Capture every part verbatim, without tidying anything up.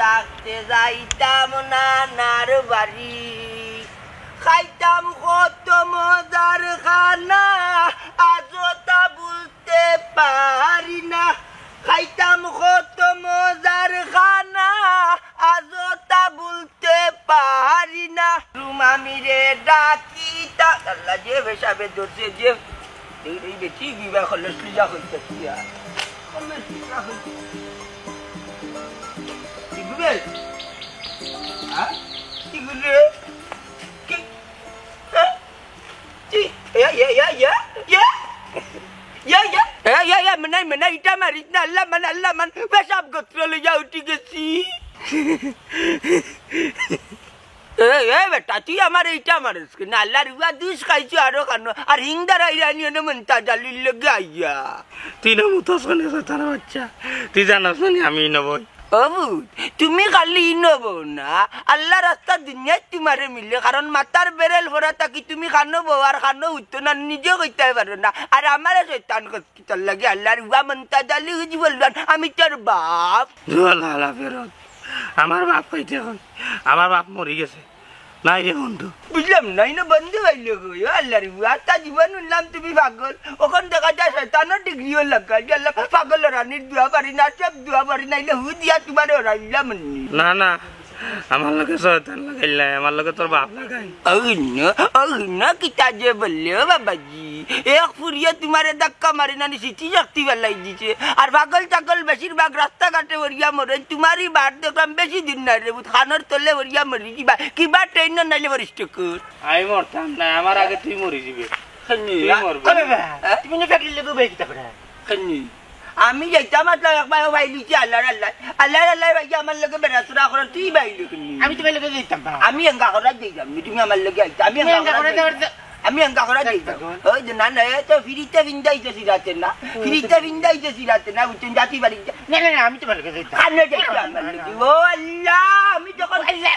থাকতে যাইতাম নানার বাড়ি, খাইতাম কত মজার খানা, আজও তা ভুলতে পারি না। খাইতাম কত মজার খানা, আজও তা ভুলতে পারি না। রুমামিরে ডাকি তা, আল্লাহ, যে বেশাবে ধরছে, যে এই, এই বেটি বিবাহ করলে সুজা হইতে কি আর? করলে সুজা হইতে। কি বুঝবে? হ্যাঁ? কি বুঝবে? কি? হ্যাঁ? কি? ইয়া, ইয়া, ইয়া, ইয়া, ইয়া। ইয়া, ইয়া। এ, ইয়া, ইয়া, মনাই, মনাই, ইটা মারিস না, আল্লাহ মান, আল্লাহ মান, পেশাব গোত্র লইয়া উঠি গেছি। এ, এ বেটা, তুই আমার ইটা মারিস কেনে? আল্লাহর উয়া দুষ খাইছো আরো খানো, আর হিংদার আইরানি এনে মন্তাজ আলীর লগে আইয়া। তুই না মুতস কেনে শয়তানর বাচ্চা, তুই জানাস না নি আমি নবই। ও ভূত, তুমি খালি ইনো বও না, আল্লাহ রাস্তা দুনিয়াত তোমারে মিলে, কারণ মাথার বেরেল ফোড়া থাকি তুমি খানো বও আর খানো উঠতো না, নিজে কইতে পারো না। আর আমারে শয়তান কস কিতার লাগি? আল্লাহর উয়া মন্তাজ আলী হুজি বললাম, আমি তোর বাপ। জুয়াল হালা ফেরত, আমার বাপ কইতে কই, আমার বাপ মরি গেছে। নাই রে বন্ধু। বুঝলাম না, ইনো বন্ধু আইলো কই? ও আল্লাহর উয়া, তা জীবন উঠলাম তুমি পাগল। ওখান দেখা যায় শয়তানর ডিগ্রিও লাগা। আল্লাহ, পাগল রানীর দোয়া পারি না, সব দোয়া পারি না, ইলে হু দিয়া তোমারে ওরাইলাম নি। না, না, আমার লগে শয়তান লাগাইল নাই, আমার লগে তোর বাপ লাগাইল। ওই না, ওই না, কিতা যে বললে ও বাবাজি। এক ফুরিয়ে তোমারে ধাক্কা মারি না নি, স্মৃতি শক্তি ফালাই দিছে। আর পাগল টাগল বেশিরভাগ রাস্তাঘাটে ওরিয়া মরে, তোমারই বার দেখলাম বেশি দিন নাই রে, ভূত খানোর তলে ওরিয়া মরি কিবা, কিবা ট্রেন নাইলে বরিষ্ঠ কর। আমি মরতাম না, আমার আগে তুই মরি যাবে। খানি, তুই মরবে। আরে বা, হ্যাঁ? তুমি না ফেকলির লগে বই কিতা করে? খানি। আমি যাইতাম, আসলাম একবার ও ভাই লিখি আল্লাহর আল্লাহ, আল্লাহর আল্লাহ ভাই আমার লগে বেড়াচড়া করেন, তুই ভাই লিখি। আমি তোমার লগে যাইতাম বা। আমি এঙ্গা করা যাইতাম, তুমি আমার লগে আইতা, আমি তুমি এঙ্গা এঙ্গা করা করা যাইতাম। যাওয়ার দে- আমি এঙ্গা করা যাইতাম। ওই যে না, না, এ তো ফিরিতে ফিন্দাইতেছি রাতে না, হুম। ফিরিতে ফিন্দাইতেছি রাতে না, বুঝছেন, জাতি বাড়ি যা-, না, না, না, আমি তোমার লগে যাইতাম। কানে যাইতাম আমার লগে। ও আল্লাহ, আমি যখন আল্লাহ,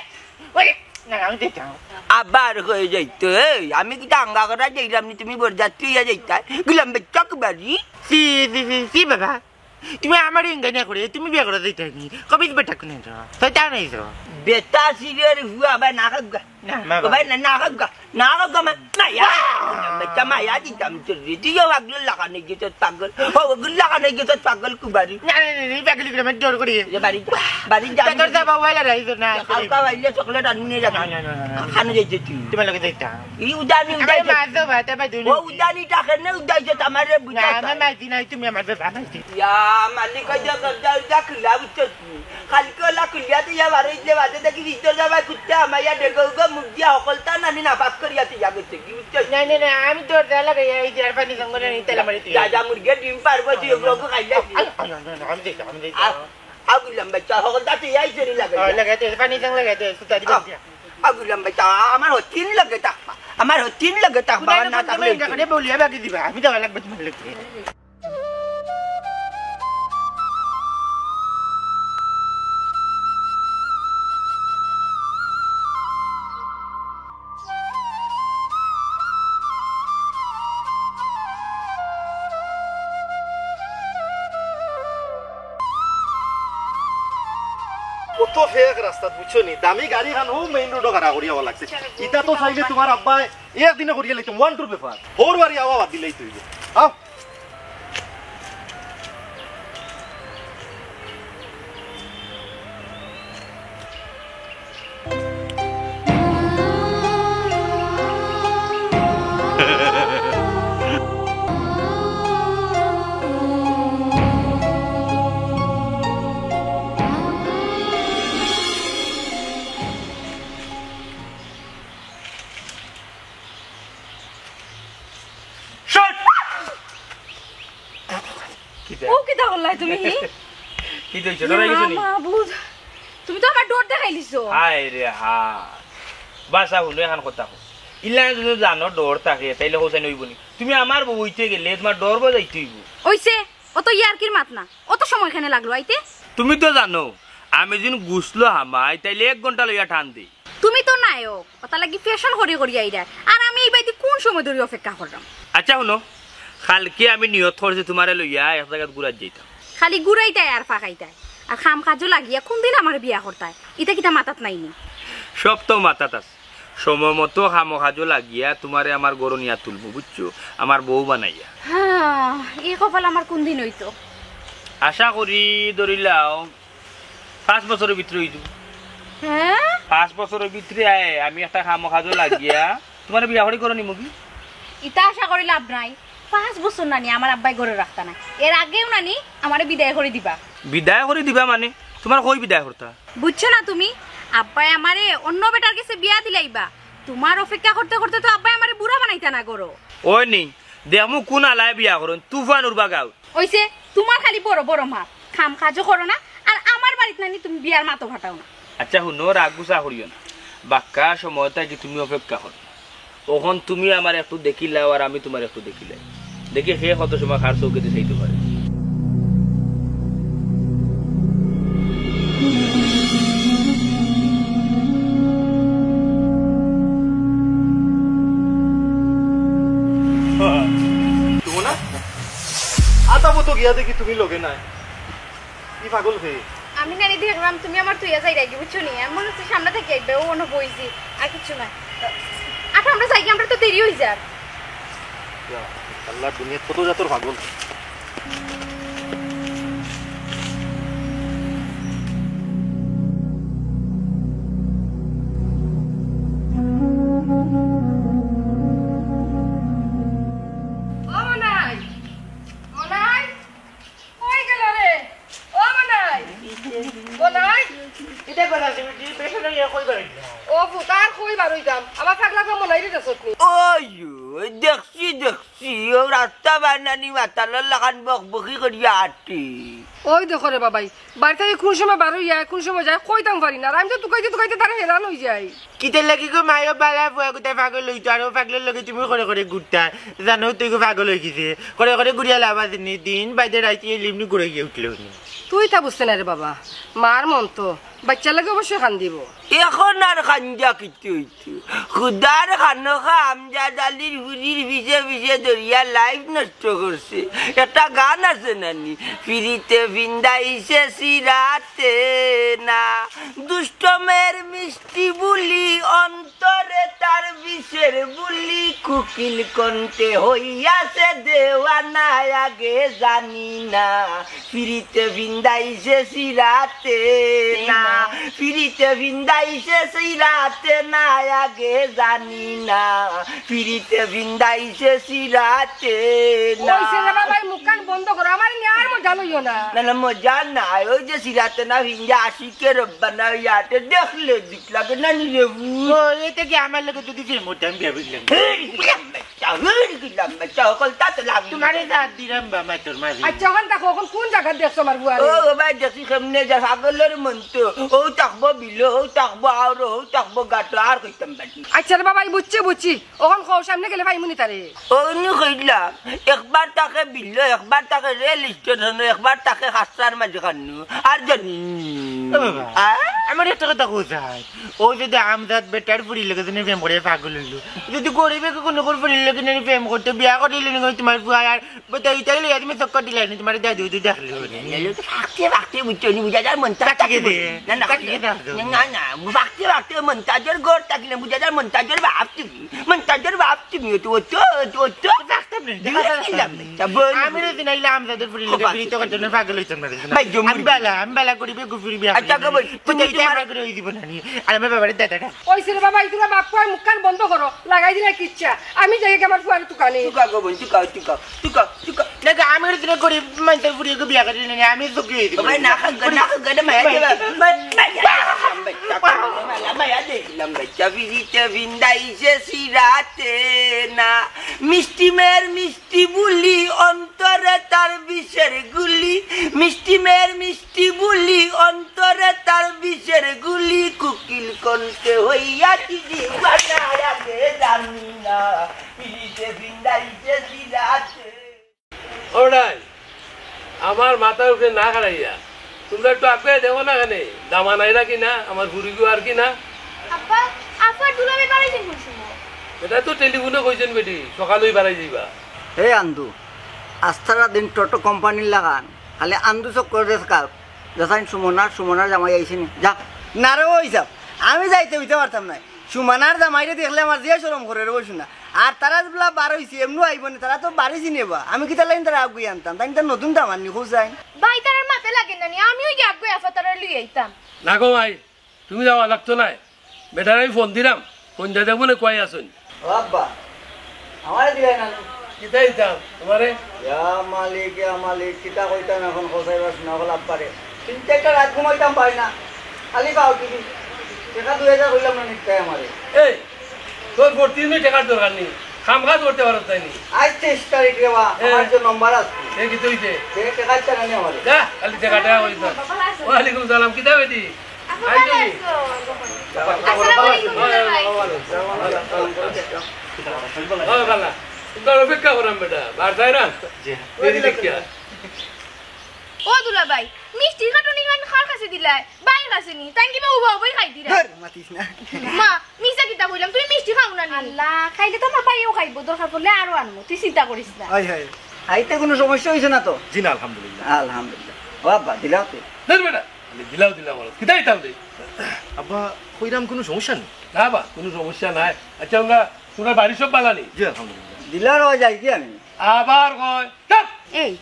ওরে, না, না, আমি যাইতাম। আবার হয়ে যাইতো, এই, আমি কিতা আঙ্গা করা যাইলাম নি, তুমি বরযাত্রী হইয়া যাইতায়, গুলাম বেচক বাড়ি। সি, সি, সি, সি, বাবা। তুমি আমারে ইঙ্গা না করে, তুমি বিয়া করা যাইতায় নি। কবির বেটা কোনে তো? শয়তান হইছো। বেটা সিলের হুয়া ভাই না খাগা। না, মা ও ভাই বাবা। না, না খাগা। না খাগা মা। না, ইয়া। বেটা মা ইয়া দিতাম তোর রে। তুইও পাগল লাগানো গেছত পাগল। ও, পাগল লাগানো গেছত পাগল কুবারি। না, না, না, না, পাগল করে আমার ডর করি। এ বাড়ি যা, বাড়ি যা। তোর যা বাবা, ওয়ালা রাইছো না। কালকা বাইলে চকলেট আনি নিয়ে যাবি। না, না, না, না, না। খানো যাইতে তুই। তোমার লগে যাইতাম। এই উদানি আমার উদাইছে। মাছ দেবা, তারপর দুই ও মিনিট। উদানি টাকা নে উদাইছে, আমারে না, বুঝাইছে। আমার মাঝি নাই, তুমি আমার বাবা মাঝি। ইয়া, মালিক, ওই যে দরজা, দরজা খুলা, বুঝছো নি? কালকে ওলা খুলিয়া তো ইয়া বারো ইদলে বাদে দেখি ভিতর যাবা কুত্তা, আমার ইয়া ডেগো উগো মুখ দিয়া হকলতা নানি না পাস করিয়া তো ইয়া করছে, কি বুঝছো? না, না, না, আমি দরজা লাগাই, এই যে আর পানি জঙ্গলে নেই, তেলা মারি তুই। যা, যা, মুরগিয়ে ডিম পারবো, তুই ওগুলো খাইলে। আ, আ, না, না, না, আমি দেখি, আমি দেখি। আ, আগুলাম ভাই, চা হকলতা তো ইয়াই চুরি লাগে। আ, লাগাইতে, পানি জং লাগাইতে, সুতা দিবা আ, দিয়া। আগুলাম ভাই, চা আমার হতিন লাগে তা, আমার হতিন লাগে তা, বাবা না থাকলে। বলিয়া বাকি দিবা, আমি যাওয়া লাগবে তোমার লগে। কত ফেক রাস্তাত, বুঝছো নি? দামি গাড়ি খান ও মেইন রোডো খাড়া করিয়া আওয়া লাগছে। ইটা তো চাইলে তোমার আব্বায় একদিনে করিয়া লাইতাম, ওয়ান টুর ব্যাপার। হৌর বাড়ি আওয়া বাদ দিলেই তো অইবো। আও। Shut! কিতা? ও কিতা করলাই তুমি? কিতা অইছে? ডরাই গেছো নি? মাবুদ, তুমি তো আমার ডর দেখাইলিছো। হায় রে হায়। বাছা, হুনো এখান কথা কও। ইলা যদি জানো ডর থাকে, তাইলে হোসাইন অইবো নি? তুমি আমার বউ অইতে গেলে তোমার ডর বাজাইতে অইবো। অইছে, অত ইয়ার্কির মাত না। অত সময় কেনে লাগলো আইতে? তুমি তো জানো, আমি যদি গোসলো হামাই, তাইলে এক ঘন্টা লইয়া টান দেই। তুমি তো নায়ক, অতা লাগি fashion করি করি আইরায়। আর আমি ইবায়দি কোন সময় ধরি অপেক্ষা কররাম? আচ্ছা হুনো, কালকে আমি নিয়ত করছি তোমারে লইয়া এক জাগাত ঘুরাত যাইতাম। খালি ঘুরাইতায় আর ফাঁকাইতায়। আর কাম কাজো লাগিয়া কুনদিন আমারে বিয়া করতায়, ইতা কিতা মাথাত নাইনি? সব তো মাথাত আছে। সময় মতো কামো কাজো লাগিয়া তুমারে আমার ঘরো নিয়া তুলমু, বুঝছো? আমার বউ বানাইয়া। হ্যাঁ, ই কপাল আমার কুনদিন অইতো? আশা করি, ধরিলাও, পাঁচ বছরর ভিতরে অইতো। হ্যাঁ? পাঁচ বছরর ভিতরে আয়, আমি একটা কামো কাজো লাগিয়া তুমারে বিয়া করি ঘরো নিমুগি। ইতা আশা করি লাভ নাই। পাঁচ বছর নানি আমার আব্বায় ঘরো রাখতা নায়, এর আগেউ নানি আমারে বিদায় করি দিবা। বিদায় করি দিবা মানে? তুমার কই বিদায় করতা? বুঝছো না তুমি? আব্বায় আমারে অন্য বেটার গেছে বিয়া দিলাইবা। তুমার অপেক্ষা করতে করতে তো আব্বায় আমারে বুড়া বানাইতা না ঘরো। ওই নি, দেখমু কুন আলায় বিয়া করইন, তুফান উড়বা গাউ। অইছে, তুমার খালি বড় বড় মাত, কাম কাজও করো না, আর আমার বাড়িত নানি তুমি বিয়ার মাতও ফাটাও না। আচ্ছা হুনো, রাগ গুসা করিও না, বাক্কা সময় থাকি তুমি অপেক্ষা করো। অখন তুমি আমারে একটু দেখিলাও আর আমি তুমারে একটু দেখিলাই, দেখি কে কত সময় কার চউখেদি চাইতে পারে। তুমি না? আতা মতো গিয়া দেখি তুমি লগে নাই। ই পাগল কে? আমি নানি দেখলাম তুমি আমার তুইয়া যাইরায়গি, বুঝছো নি? আমি মনে হচ্ছে সামনে থাকি আইবা, ও অনো বইছি, আর কিচ্ছু না। আচ্ছা, আমরা যাইগি, আমরা তো দেরি অই যার। ইয়া আল্লাহ, দুনিয়াত কত জাতর পাগল। ও মনাই, মনাই, কই গেল রে? ও মনাই, মনাই। ইটা কথা আছে, বেটি, বেটা লইয়া কই বেড়াইলা? ও পুত, আর কই বারইতাম? আমার পাগলা তো মনাইরে দেখছত নি? ওই, ওই, দেখছি, দেখছি, ও রাস্তা বানানি মাতালর লাখান বকবকি করিয়া আটি। ওই দেখো রে বাবাই, বাড়ি থাকি কুন সময় বারইয়া, কুন সময় যায়, কইতাম পারি না। আর আমি তো তুকাইতে তুকাইতে তারা হেরান অই যাই। কিতার লাগি গো মায়ও বালা ফুয়া গুতা পাগল অইতো, আর ও পাগলর লগে তুমি করে করে ঘুরতা। জানো তুই গো পাগল অই গেছে। করে করে ঘুরিয়া লাভ আছে নি, দিন বাদে রাইতে এই লিমনি ঘুরে গিয়া উঠলো নি। তুই তা বুঝতে না রে বাবা, মার মন তো, বাচ্চার লগে অবশ্যই কান্দিবো। অখন আর কান্দা কিতা অইতো? খুদার খানোখা আমজাদ আলীর ফুরির পিছে পিছে দরিয়া লাইফ নষ্ট করছে। একটা গান আছে নানি, ফিরিতে ফিন্দাইছে সিরাতে না, দুষ্ট মেয়ের মিষ্টি বুলি, অন্তরে তার বিষের বুলি, কুকিল কণ্ঠে হইয়াছে দেওয়ানা আগে জানি না। ফিরিতে ফিন্দাইছে সিরাতে না, ফিরিতে ফিন্দাইছে সিরাতে না, আগে জানি না। ফিরিতে ফিন্দাইছে সিরাতে না। ওই ছেলে বাবা, এই মুখখান বন্ধ করো, আমার নিয়ে আর মজা লইও না। না, না, মজা নাই। ওই যে সিরাতে না ফিন্দা আশিকে রব্বানা ইয়াতে দেখলে দিক লাগে না নি রে বু। ও, এটা কি আমার লগে যদি ফিল্ম করতে আমি বিয়া বুঝলাম? হেই, গেলাম বাচ্চা, হেই, গেলাম বাচ্চা, হকল তাতে লাগলো। তোমারে যা দিলাম বা মাই তোর মাঝে। আচ্ছা, অখন থাকো, অখন কোন জাগাত দেখছো আমার বুয়ারে? ও, ও ভাই, দেখছি কেমনে যা ছাগলর মন তো। ও থাকবো বিলো, ও থাকবো আওরো, ও থাকবো গাটো, আর কইতাম পারি। আচ্ছা রে বাবা, এই বুঝছি, বুঝছি। অখন কও, সামনে গেলে পাইমুনি তারে? ও নি কইলাম, একবার থাকে বিলো, একবার থাকে রেল স্টেশনো, একবার থাকে খাস্তার মাঝে খান্নু। আর জানি। ও বাবা, আ? আমার একটা কথা কও চাই। ও যদি আমজাদ বেটার ফুরির লগে যদি প্রেম করে পাগল হইলো, যদি গরিবে কোনো করে ফুরির লগে যদি প্রেম করতে বিয়া করিলে নি তোমার ফুয়া আর বেটা ইটাই লইয়া তুমি চক্কর দিলাই নি তোমার দাদু যদি দেখলে হইলে। এলে তো ফাঁকতে ফাঁকতে বুঝছো নি, বুঝা যায় মনটা কাটিয়ে দে। না, না, কাটিয়ে দে। না, না, ফাঁকতে ফাঁকতে মনটা জোর গড় থাকিলে বুঝা যায় মনটা জোর ভাব তুমি। মনটা জোর ভাব তুমি, ও তো, ও তো, ও তো, ও তো। রাখতাম নি, দূরে রাখতাম গেলাম নি। তা বল। আমি যদি নাইলে আমজাদের ফুরির লগে কপাল। বিরিত করতে না পাগল হইতাম না রে। ভাই, জমুর আমি বালা, আমি বালা করি বিয়া করি বিয়া আচ্ছা, করি। কবর, তো তুমি তাই তোমার আমার করে হই দিব না নি। আর আমার বাবারে দাদা ডাক। ওই ছেলে বাবা, ইতুরা বাপ কয় মুখখান বন্ধ করো, লাগাই দিলে কিচ্ছা। আমি যাই গিয়া আমার ফুয়ারে তুকানি। তুকা গো বোন, তুকাও, তুকাও, তুকাও, তুকাও। না গো, আমি ওই দিনে গরিব মানুষের ফুরিয়ে গো বিয়া করি না, আমি সুখী হই দিব। ভাই, না খান গো, না খান গো, এটা মায়া দেবা। মায়া, মায়া দেখলাম বাচ্চা, মায়া দেখলাম বাচ্চা, ফিরিতে ফিন্দাইছে সিরাতে না। মিষ্টি মেয়ের মিষ্টি বুলি, অন্তরে তার বিষের গুলি। মিষ্টি মেয়ের মিষ্টি বুলি, অন্তরে তার বিষের গুলি। কুকিল কণ্ঠে হইয়া দিদি বানায় আগে জানি না। ফিরিতে ফিন্দাইছে সিরাতে। ওরাই, আমার মাথার উপরে না খাড়াইয়া, তোমরা একটু আগে দেখো না কেনে, দামান আইরা কি না, আমার ফুরিগু আর কি না। আব্বা, আফার দুলাভাই বাড়াইছেন কোন সময়? এটা তো টেলিফোনে কইছেন বেটি, সকালেই বাড়াই যাইবা। হে আন্দু, আস্তারা দিন টোটো কোম্পানির লাগান, খালি আন্দু চক্কর দেশ কাল। যা চাইন সুমনার, সুমনার জামাই আইছে নি? যা। না রে, ওই যাও। আমি যাইতে অইতে পারতাম নায়। সুমনার জামাইরে দেখলে আমার জিয়া শরম করে রে, ওই শুনা। আর তারা যেবলা বার অইছে, এমনু আইবো নি, তারা তো বাড়ি চিনে বা। আমি কিতার লাগি তারা আগুই আনতাম, তাইন তার নতুন দামান নি, খুব চাইন। ভাই, তারার মাতে লাগে না নি, আমিও গিয়া আগুই আফা তারা লই আইতাম। না গো ভাই, তুমি যাওয়া লাগতো নায়। বেটারে আমি ফোন দিরাম, ফোন দিয়া দেখমু নে কই আছইন। ও আব্বা, আমারে দিলাই না। কিতা দিতাম তোমারে? ইয়া মালিক, ইয়া মালিক, কিতা কইতাম এখন কসাই বাস না হল আব্বারে। তিন চাইরটা রাইত ঘুমাইতাম পারি না, খালি পাও টিভি। টেকা দুই হাজার কইলাম না নিতে আমারে। এই, তোর ভর্তি নি টেকার দরকার নি, কাম কাজ করতে পারস তাই নি। আইজ তেইশ তারিখ রে বা, এ। আমার যে নম্বর আছে। এ কি তুই দে? সে টেকা দিতে না নি আমারে। যা, খালি টেকা টেকা করিস না। ওয়ালাইকুম সালাম, কিতা বেটি? আইছো নি? আসসালামু আলাইকুম, দুলাভাই। ও বালা, তোমরা অপেক্ষা করাম বেটা, বার যাই না? জি। ওই দিকে কি আর? ও দুলাভাই, মিষ্টি কাটুনি খান কার কাছে দিলায়? ভাইর কাছে নি, তাই কিবা উবা উবাই খাই দিরা। ধর, মাতিস না। মা, মিছা কিতা কইলাম, তুমি মিষ্টি খাও না নি? আল্লাহ, খাইলে তো আমার ভাইও খাইবো, দরকার পড়লে আরো আনমু, তুই চিন্তা করিস না। হয়, হয়। খাইতে কোনো সমস্যা হইছে না তো? জি না, আলহামদুলিল্লাহ। আলহামদুলিল্লাহ। ও আব্বা, দিলাও তো। ধর বেটা, খালি দিলাও দিলাও বলো। কিতা দিতাম রে? আব্বা, কইরাম কোনো সমস্যা নেই। না বা, কোনো সমস্যা নাই। আচ্ছা, আমরা, তোমরা বাড়ির সব বালা নি? জি, আলহামদুলিল্লাহ। দিলার ওই যাই কি আমি? আবার কয়, "ধ্যাৎ!" এই,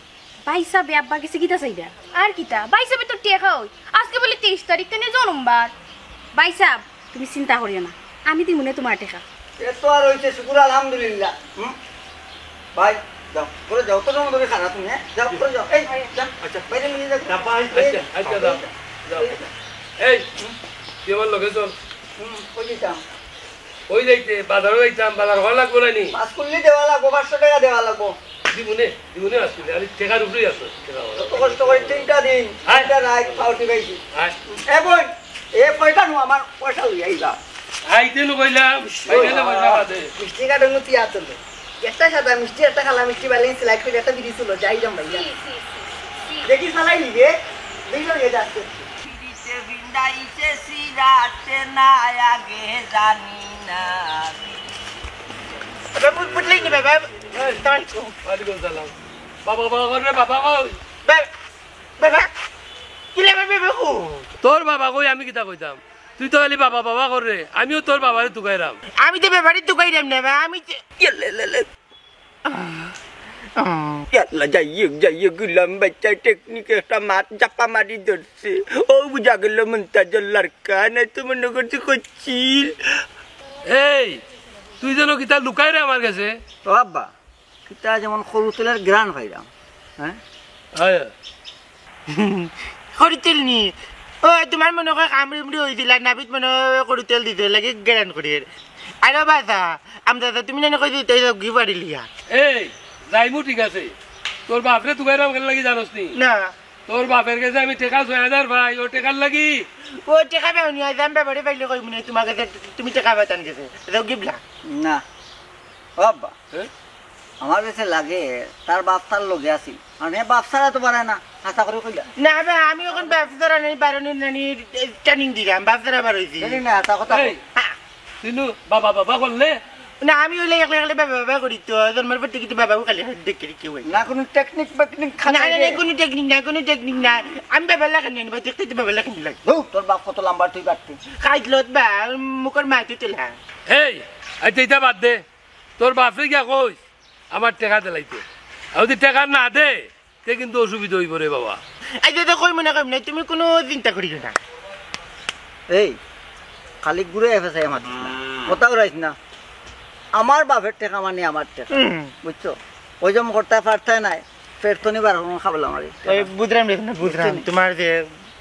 ভাইসাবে আব্বার গেছে কিতা চাইরা? আর কিতা? ভাইসাবে তো টেকা অই। আজকে বলে তেইশ তারিখ, তাইন জনমবার। ভাইসাব, তুমি চিন্তা করিও না, আমি দিমুনে তোমার টেকা। এ তো আর হইছে, শুকুর আলহামদুলিল্লাহ। হুম? ভাই, যাও, করে যাও, তো সময় ধরে খারাপ তুমি, হ্যাঁ? যাও, করে যাও। এই, যাও, আচ্ছা। বাইরে নিয়ে যাও। যাবা, এই, আচ্ছা, আচ্ছা, যাও, যাও। এই, এই, তুই আমার লগে চল। হুম, কই দিতাম? ওই যাইতে, বাজারও যাইতাম, বাজার করা লাগবো না নি? পাঁচ কুল্লি দেওয়া লাগবো, পাঁচশো টেকা দেওয়া লাগবো। দিমুনে, দিমুনে আসলে, আমি টেকার উপরেই আছো, টেকা আমার। কত কষ্ট করে তিনটা দিন, আয়। তিনটা রাইত পাউটি পাইছি। আয়। এ বোন, এ কয়টা নু আমার পয়সা লই আইবা। আইতে নু কইলাম, আইতে নু কইলাম, বাদে। মিষ্টি কাটে নু তিয়া তুলে। একটা সাদা মিষ্টি, একটা কালা মিষ্টি বালি সিলেক্ট করে একটা বিড়ি ছিল, যাই যাম ভাইয়া। ছি, ছি, ছি, ছি। দেখি চালাই নিবে, দুইজন গেছে আস্তে আস্তে। পিড়িতে ভিন্ডাইছে সিরাতে না আগে জানি না। বাবা, বুঝ-, বুঝলেই নি বাবা। এই, আসসালামু আলাইকুম। ওয়ালাইকুম সালাম। বাবা, বাবা, করে বাবা, বাবা। বা-, বাবা, কিলা বাবা, বাবা কো? তোর বাবা কই, আমি কিতা কইতাম? তুই তো খালি বাবা, বাবা করে, আমিও তোর বাবারে তুকাইরাম। আমি তো বাবারে তুকাইরাম না, বা, আমি তো, ইয়ে, লে, লে, লে। আহ, আহ। ইয়াল্লা, যাইউক, যাইউক, গুলাম বাচ্চা টেকনিকে একটা মাত জাপা মারি ধরছে। ও বুঝা গেল মন্তাজর লড়কা, নাই তো মনে করছি কচ্ছিল। এই, তুই যেন কিতা লুকাইরে আমার গেছে? ও আব্বা, কিতা যেমন খরু তেলর ঘ্রাণ পাইরাম, হ্যাঁ? আয়। খরু তেল নি? ও, তোমার মনে হয় কামড়ি উমড়ি হইছিল, আর নাভিত মনে হয় খরু তেল দিতে লাগে, ঘ্রাণ করির। আরে বাসা, আমদাদা, তুমি নানি কই দিতে যাও কি বাড়ি লিয়া? এই, যাইমু ঠিক আছে। তোর বাপরে তুকাইরাম কেন লাগি জানোস নি? না। তোর বাপের গেছে আমি টেকা ছয় হাজার পাই, ও টেকার লাগি। ও টেকা পাওনি, আইজ আমি বাবারে পাইলে কইমু নে তোমার গেছে তুমি টেকা পাইতাম গেছে। যাও গিবলা। না। ও আব্বা, হ্যাঁ? আমার গেছে লাগে, তার বাপ তার লগে আছিল। মানে বাপ ছাড়া তো পারে না, হাছা করে কইলা। না বা, আমি এখন বাপ ছাড়া নাই, বারো নি নানি ট্রেনিং দিলাম, বাপ ছাড়া বার হইছি। জানি না, হাছা কথা এই, কও। হ্যাঁ। তুই নু বাবা বাবা করলে? না, আমি অইলে একলা একলা বাবা বাবা করি তো, জন্মের পর থেকে তো বাবা খালি হাত দেখে রেখে হই। না, কোনো টেকনিক ফেকনিক খাতা না, না, না, নেই? কোনো টেকনিক না, কোনো টেকনিক না। আমি বাবা লাগানি আনবা, দেখতে তো বাবা লাগানি লাগে। ধুর, তোর বাপ কত লম্বা তুই কাটতে। খাইলত বা, মুখের মাটি তোলা। এই, আচ্ছা, এটা বাদ দে। তোর বাপরে গিয়া কইস, আমার টেকা দিলাইতে। আর যদি টেকা না দে, তে কিন্তু অসুবিধা হইব রে বাবা। এই যে, যে কইমু না, কইমু না, তুমি কোনো চিন্তা করিও না। এই, খালি ঘুরে এফে চাই মাতিস না। কথা উড়াইস না। আমার বাপের টেকা মানে আমার টেকা। হুম। বুঝছো? ওই যে মরতা ফারতায় নাই, ফেরতনি বার কোনো খাবলা মারি। ওই বুঝলাম রে, না বুঝলাম। বুঝছো নি? তোমার যে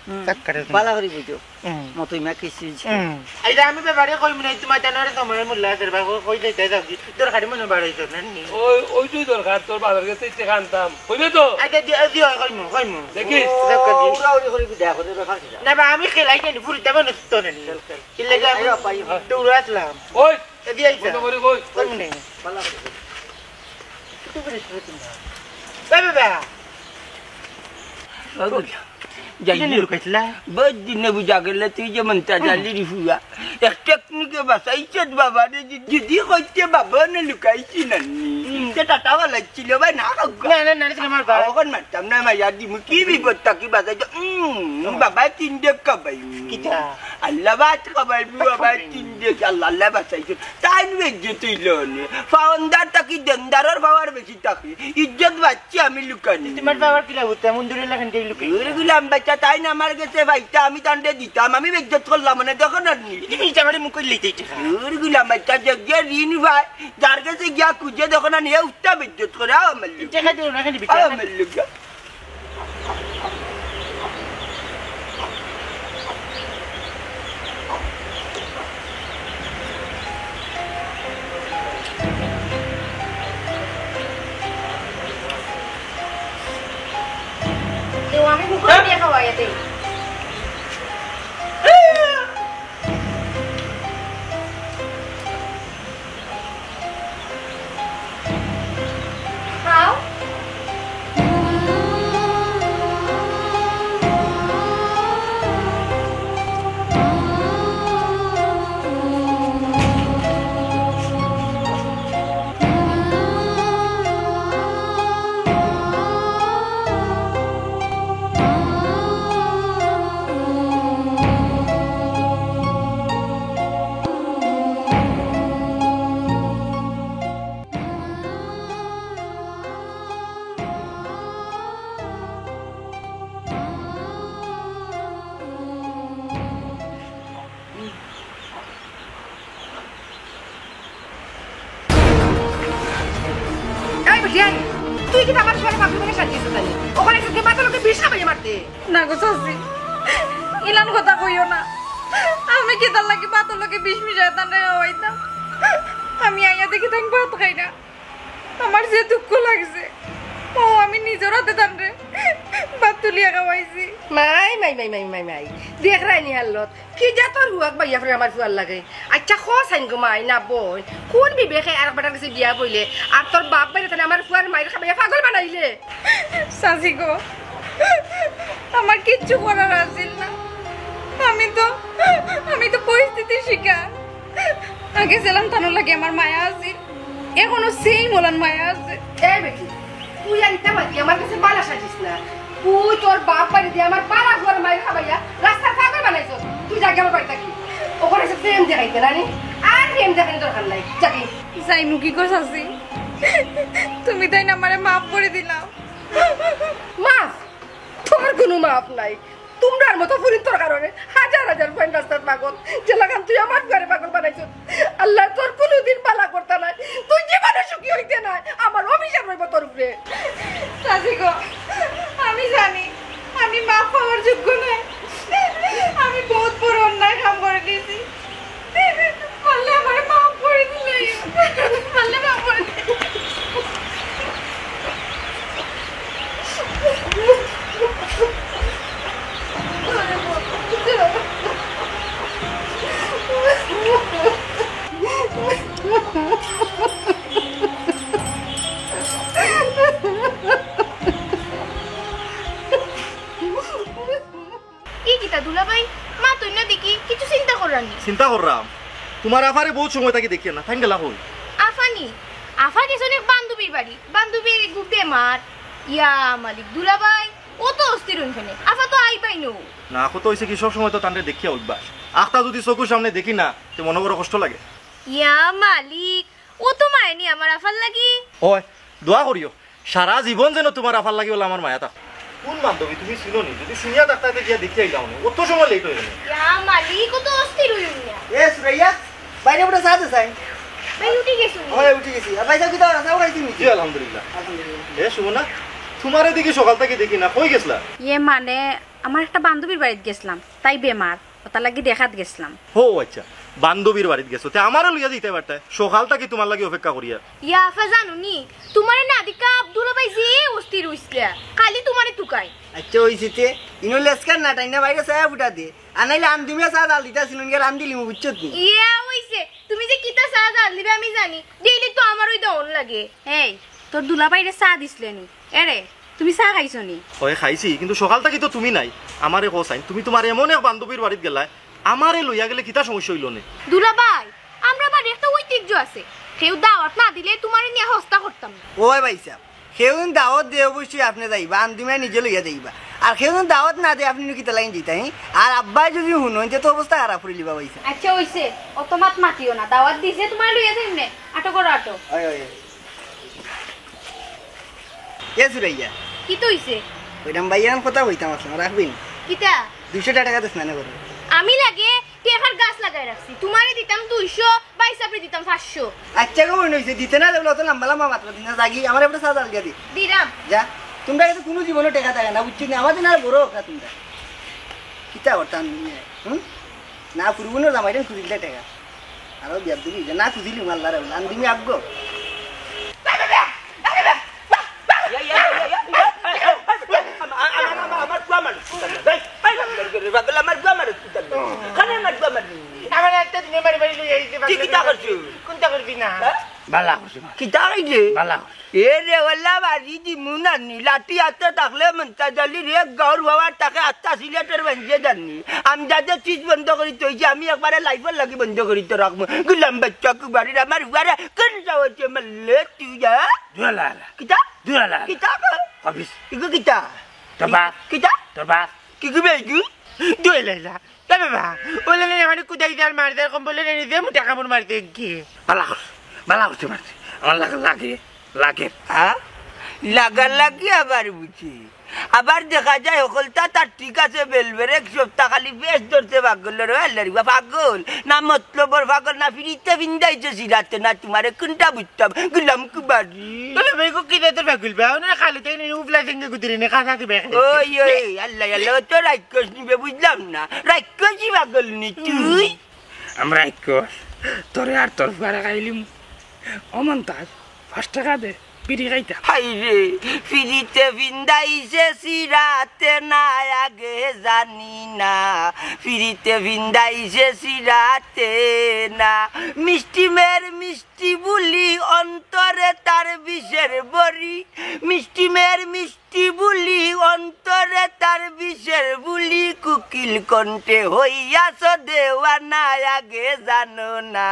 হুম। চাক্কারে তুমি। বালা করি বুঝো। হুম। মতো ইমা কিছু হইছে। হুম। এই যে আমি বাবারে কইমু না, তোমার জানার সময় মূল্য আছে, বা কই, কই যাইতে যাও কি? দরকারি মনে বাড়াইছো না নি? ওই, ওইটাই দরকার, তোর বাবার কাছে টেকা আনতাম। কইবে তো? আচ্ছা, দি-, দি-, কইমু, কইমু। দেখিস। ও, যাক, দি। উড়াউড়ি করি বিদায় করে, ব্যাপার কি? না, বা আমি খেলাই জানি, ফুরিতে মনে তো না নি। খেল, খেল। কি লাগে আমি আইও, আইও। দৌড়ে আসলাম। ওই, এ, দি আইসা। বন্ধ করি কই? কইমু নে। বালা করি কই। একটু করে শুনে তুমি। এ, বাবা। বাবা। যাই কিনে হোক, লুকাইছিলা? বহুত দিনে বুঝা গেল তুই যে মন্তাজ আলীর ফুয়া। এক টেকনিকে বাঁচাইছত বাবা রে, যদি কইতে বাবা না লুকাইছি নানি। হুম। টাটা বালা ছিল ভাই, না খাও। না, না, না, না, আমার ভাই। অখন মারতাম না, মাইয়া দিমু। কি বিপদ থাকি বাঁচাইছো? উম, বাবায় তিন ডেক খাবাইমু। কিতা? আল্লাহ ভাত খাবাইমু, বাবায় তিন ডেক। আল্লাহ, আল্লাহ বাঁচাইছো। তাইন বেইজ্জত অইলো নে। ফাওনদার থাকি দেনদারর পাওয়ার বেশি থাকি। ইজ্জত বাঁচছি আমি লুকানি। তোমার পাওয়ার কিলা হতে? মঞ্জুরের লাখান কে লুকাই? ওর গুলাম বাচ্চা, তাইন আমার গেছে পাইতা, আমি তানরে দিতাম। আমি বেইজ্জত করলাম, মানে, দেখো না নি? তুমি ইটা আমারে মুখ কইলে দিতে। ওর গুলাম বাচ্চা, যে গিয়া ঋণ পায়, যার গেছে গিয়া খুঁজে, দেখো না নি, এ উঠতা বেইজ্জত করে। আও আমার লগে। টাকা দিও না, খালি আও আমার লগে। দেও, আমি মুখে দিয়ে খাওয়াইয়া দেই। খাও। এই বেটি, এই, তুই কিতা আমার ফুয়ারে পাগল বানাইয়া সাজিয়েছ তাইলে? অখন একজনরে বাতর লগে বিষ খাবাইয়া মারতে। না গো চাচি, ইলান কথা কইও না। আমি কিতার লাগি বাতর লগে বিষ মিশাইয়া তানরে খাওয়াইতাম? আমি আইয়া দেখি তাইন ভাত খাইরা। আমার যে দুঃখ লাগছে, ও আমি নিজর আতে তানরে ভাত তুলিয়া খাওয়াইছি। মাই, মাই, মাই, মাই, মাই, মাই। দেখরায়নি হালত। কি জাতর হুয়াক বাইয়া ফরে আমার ফুয়ার লাগে। আইচ্ছা, ক চাইন গো মাই না বইন, কুন বিবেকে আরক বেটার গেছে বিয়া বইলে? আর তোর বাপ বাইরে তানে আমার ফুয়ার মাইর খাবাইয়া পাগল বানাইলে। চাচি গো, আমার কিচ্ছু করার আছিল না। আমি তো, আমি তো পরিস্থিতির শিকার। আগে যেলান তানর লাগি আমার মায়া আছিল, অখনো same অলান মায়া আছে। এ বেটি, তুই আর ইতা মাতি আমার গেছে বালা সাজিস না। তুই তোর বাপ বাড়ি দিয়া আমার বালা ফুয়ার মাইর খাবাইয়া রাস্তার পাগল বানাইছস। তুই যা গিয়া আমার বাড়ি থাকি। অখন এসে প্রেম দেখাইতে নানি, আর প্রেম দেখানি দরকার নাই। যা গি। যাইমু কি গো চাচি? তুমি তাইন আমারে মাফ করি দিলাও। মাফ? তোর কুনু মাফ নাই। তুমরার মতো ফুরিন্তর কারণে হাজার হাজার ফুয়াইন রাস্তাত পাগল। যেলাখান তুই আমার ফুয়ারে পাগল বানাইছস। আল্লায় তোর কুনুদিন বালা করতা নায়। তুই জীবনে সুখী অইতে নায়। আমার অভিশাপ রইবো তোর উপরে। চাচি গো, আমি জানি আমি মাফ পাওয়ার যোগ্য নায়। আমি বউত বড় অন্যায় কাম করি দিছি। পারলে আমারে মাফ করি দিলে। পারলে মাফ করি দিলে। ই কিতা দুলাভাই, মাতইন না দেখি, কিছু চিন্তা কররানি? চিন্তা কররাম, তুমার আফারে বউত সময় থাকি দেখিয়ার না, তাইন গেলা কই? আফা নি? আফা গেছইন এক বান্ধবীর বাড়ি, বান্ধবী এগু বেমার। ইয়া মালিক, দুলাভাই অত অস্থির অইন কেনে? আফা তো আইবায় নু। না, কথা অইছে কি, সব সময় তো তানরে দেখিয়া অভ্যাস, আখতা যুদি চকুর সামনে দেখি না, তে মনো বড় কষ্ট লাগে। ইয়া মালিক, অত মায়া নি আমার আফার লাগি? অয়, দোয়া করিও, সারা জীবন যেন তুমার আফার লাগি অলা আমার মায়া থাকো। কুন বান্ধবী তুমি চিনো নি? যুদি চিনিয়া থাকতায় তে গিয়া দেখিয়া আইলাও নে। অত সময় late অই গেল। ইয়া মালিক, অত অস্থির অইন না। এ সুরাইয়া, বাইরে উঠে চা দে চাই। ভাই উঠি গেছো নি? অয়, উঠি গেছি। আর ভাই সাব কিতা, চা খাইছো নি? জি, আলহামদুলিল্লাহ। আলহামদুলিল্লাহ। এ সুমনা, তুমারে দেখি সকাল থাকি দেখি না, কই গেছলা? ইয়ে মানে, আমার একটা বান্ধবীর বাড়িত গেছলাম, তাই বেমার। অতার লাগি দেখাত গেছলাম। ও আইচ্ছা, বান্ধবীর বাড়িত গেছো, তে আমারে লইয়া যাইতায় পারতায়, সকাল থাকি তুমার লাগি অপেক্ষা করিয়ার। ইয়া আফা জানো নি, তুমারে না দেখিয়া দুলাভাই যে অস্থির অইছলা, খালি তুমারে তুকায়। আইচ্ছা অইছে তে, ইনো লেজকান না টাইনা বাইরে চাইয়া ফুটা দে, আর নাইলে আন্দিমিয়া চা জাল দিতা ছিল, নিয়া রান্দিলিমু, বুঝছত নি? ইয়া অইছে, তুমি যে কিতা চা জাল দিবে আমি জানি, daily তো আমার অউ দেওন লাগে। এই, তোর দুলাভাইরে চা দিছলে নি? এরে, তুমি চা খাইছো নি? অয় খাইছি, কিন্তু সকাল থাকি তো তুমি নাই। আমারে কও চাইন, তুমি তুমার এমন এক বান্ধবীর বাড়িত গেলায়, আমারে লইয়া গেলে কিতা সমস্যা অইলো নে? দুলাভাই, আমরার বাড়ির একটা ঐতিহ্য আছে, কেউ দাওয়াত না দিলে তুমারে নিয়া হস্তা করতাম না। ওই ভাইসাব, কেউ যদি দাওয়াত দেয় অবশ্যই আপনে যাইবা, আন্দুমিয়া নিজে লইয়া যাইবা। আর কেউ যদি দাওয়াত না দেয় আপনে নু কিতা লাগি যাইতা, হি? আর আব্বায় যদি হুনইন তে তো অবস্থা খারাপ করিলিবা ভাইসাব। আচ্ছা অইছে, অত মাত মাতিও না, দাওয়াত দিছে তুমারে লইয়া যাইমু নে, আটো করো আটো। ওই, ওই, ওই। এ সুরাইয়া। কিতা অইছে? ওইরাম ভাই, অখন কথা কইতাম আছলাম, রাখবিনি? কিতা? দুইশো টেকা দিছ না, না করো। আমি লাগে টেকার গাছ লাগাই রাখছি, তুমারে দিতাম দুইশো, ভাইসাবরে দিতাম পাঁচশো। আচ্ছা গো, মনে অইছে, দিতে না লাগলে অত লাম্বা লাম্বা মাতবা দিন না, যাগি, আমার একটা চা জাল দিয়া দি। দিরাম। যা, তুমরার গেছে কুনু জীবনও টেকা থাকে না, বুঝছো নি? আমার দিন আর বড় হোক না তুমরা। কিতা করতাম, হুম? না, ফুরবুনর জামাইরে খুজিল দে টেকা। আরো বিয়ার দিবি, না খুজিলি মাল্লারে, আন দিবি আগ্গো। ইয়া, ইয়া, ইয়া, ইয়া, ইয়া। আমা-, আমা-, আমা-, আমার পুয়া মানুষ, কুতার না। এই, এই, পাগল, আমার পুয়া মানুষ, কুতার না। খালি আমার পুয়া মানুষ। আমার একটা দিনে মারি মারি লই আইছে, তুই কিতা করছস? কুনটা করবি না? হ্যাঁ? বালা করছি, মা। কিতা কইলে? বালা করছি। এ রে, ওলা বাড়ি দিমু নানি, লাঠি আতে থাকলে মন্তাজ আলীর এক গাউর বাবার তাকে আত্মা সিলেটের বাঞ্জে জানি। আমজাদে চিজ বন্ধ করি তৈছে, আমি একবারে লাইফর লাগি বন্ধ করি তো রাখমু। গুলাম বাচ্চা কুবারির আমার উয়ারে কোন যাওয়াছে মারলে তুই যা? দুলালা। কিতা? দুলালা। কিতা কর? অফিস। ইগু কিতা? তোর বাপ। কিতা? তোর বাপ। কি কি বেগু? দুলালা। এ বাবা, ওলা নে মানে কুদাই দাল মার দাল কম বলে নে দে মুটা কামড় মার দে কি? বালা কর, বালা করছে মারছে। আমার লাগা লাগে, লাগে। হ্যাঁ? লাগালাগি আবার বুঝি। আবার দেখা যায় হকলতা তার ঠিক আছে, বেলবের এক সপ্তাহ খালি বেশ ধরছে পাগল রে, আল্লাহ রে, পাগল। না মতলবর পাগল, না ফিরিতে ফিন্দাইছে সিরাতে, না তুমারে কোনটা বুঝতাম। গুলাম কুবারি। বলে ভাই গো, কি রে তোর পাগল বা? ওনারা খালি তাই নেই, উবলা সিংহে গুদিরে নে, খাসা দিবে। ওই, ওই, আল্লাহ, আল্লাহ, ও তো রাক্ষস নিবে, বুঝলাম না। রাক্ষসী পাগল নি তুই? আমরা রাক্ষস, তোরে আর তোর ফুয়ারে খাইলিম। ও মন্তাজ, পাঁচ টেকা দে, বিড়ি খাইতাম। হায় রে, ফিরিতে ফিন্দাইছে সিরাতে না আগে জানি না, ফিরিতে ফিন্দাইছে সিরাতে না। মিষ্টি মেয়ের মিষ্টি বুলি অন্তরে তার বিষের বড়ি, মিষ্টি মেয়ের মিষ্টি বুলি অন্তরে তার বিষের বুলি, কুকিল কণ্ঠে হইয়াছ দেওয়ানা আগে জানো না।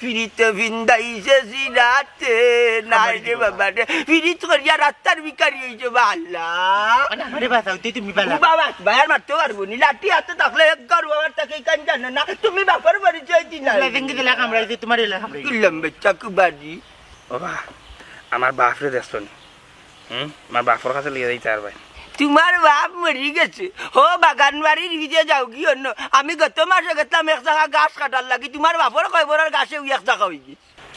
ফিরিতে ফিন্দাইছে সিরাতে না রে বাবা রে, ফিরিত করিয়া রাস্তার ভিখারি অইছে বা আল্লাহ। মানে আমারে বাঁচাও, তুই তুমি বালা। ও বাবা, ভাই আর মারতে পারবো নি, লাঠি আতে থাকলে এক গাউর বাবার তাকে কান জানো না, তুমি বাপর বাড়ি যাই দিন না। উবলা সিংহে দিলা কামড়াইছে, তুমার এলা কামড়াইছে। কি লম্বে চাকু বাড়ি। বাবা, আমার বাপরে দেখছো নি? হুম? আমার বাপর কাছে লিয়ে যাইতে আর ভাই। তুমার বাপ মরি গেছে। হো, বাগানবাড়ির ভিতরে যাওগি অন্য। আমি গত মাসে গেছিলাম এক জাগা গাছ কাটার লাগি। তুমার বাপর কয়বরর গাছে ওই এক জাগা অইগি।